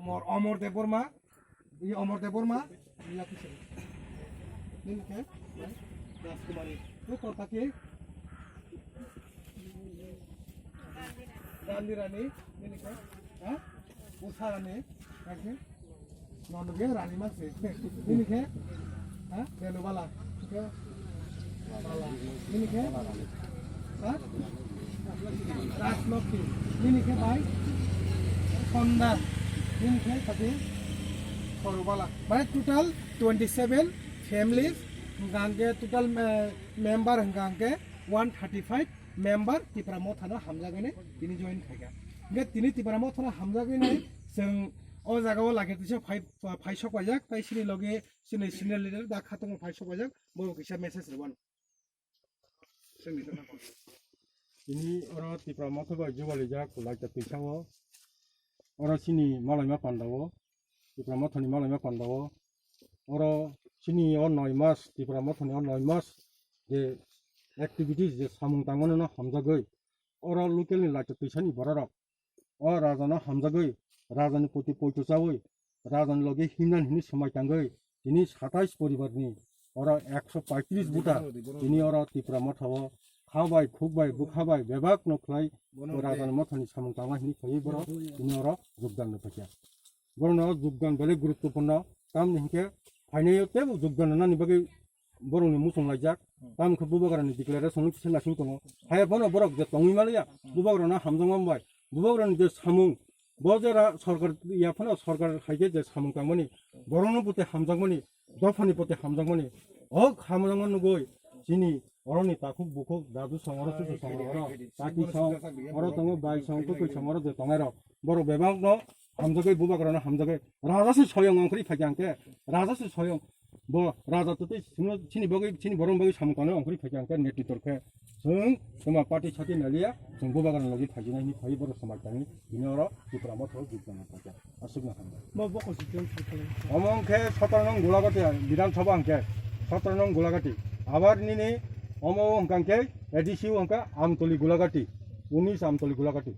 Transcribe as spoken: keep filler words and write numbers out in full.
Amor, Amor Debbarma, i Amor Debbarma, i Laki Sari. Nini khe, Rajkumari. Tu kota ki? Gandhi Rani, nini khe? Ha? Usha Rani, khe? Nono ge Rani ma se. Nini khe? Ha? Belubala. Khe? Bala. Nini khe? Ha? Rajlokhi. Nini khe bai? Kondar. Nini khe kati? Khorubala. Mane total twenty seven families, hingkha hingke total, eh, member hingkha hingke one thirty five member Tipra Motha no hamjagwi nai tini join khaikha. Hingke tini Tipra Motha no hamjagwi nai chwng o jaga o lage tisa phai, phai sok paijak, tai chini loge chini senior leader da khatungma phai sok paijak, bo kisa message rwban. Tini oro Tipra Motha bai jubalijak laita tisa o. Oro chini malaima panda o, Tipra Mothani malaima panda o. Oro chini o noi mas, Tipra Mothani o noi mas je activities je samung tangmani no hamjagwi, oro local ni laita twisani bororok o raja no hamjagwi, raja ni poti poito chawi, raja ni loge himnani hini swmai tangwi, tini satais poribar ni oro ekso paitris buta tini oro Tipra Motha o kha bai, khuk bai, bwkha bai bebak no khlai o raja ni mothani samung tangma hini khlaiwi borok tini oro jogdan rw phaikha. Borokno jogdan belai guruttopurno, tamni hinkhe phainaio teibo jogdan rwnani bagwi borokni muchung laijak. Tamo khe bubagrani declaration no kisa naising tongo. Haiya phano borok je tongwi maliya, bubagrano hamjakma bai. Bubagrani je samung, bo je ra-, sorkar ya phano sorkar hai khe je samung tangmani, borokno pute hamjakmani, dophani pute hamjakmani, o hamjakma nugwi chini oroni takhuk bukhuk dadu song oro chuchu song oro tati song oro tongo bai song kwtwi song oro je tongnai rok borok bebak no hamjagwi bubagrano hamjagwi raja se soyong ongkhorwi phaikha hwnkhe raja se soyong bo raja twtwi chini bagwi chini borokni bagwi samung tangnai ongkhorwi phaikha hwnkhe netritwr khe chwng twma party sati naliya chwng bubagrano logi phaijinai hinwi phaiwi borok samung tangwi bini oro Tipra Motha o jogdan rw phaikha. Aswkno hambai. Bo bokol si jeng si khalai. Omo hwnkhe sotro nong Golagati Bidhan Sabha hwnkhe, sotro nong Golagati. Abar nini omo hwnkha hwnkhe A D C o hwnkha Amtoli Golagati, unis Amtoli Golagati.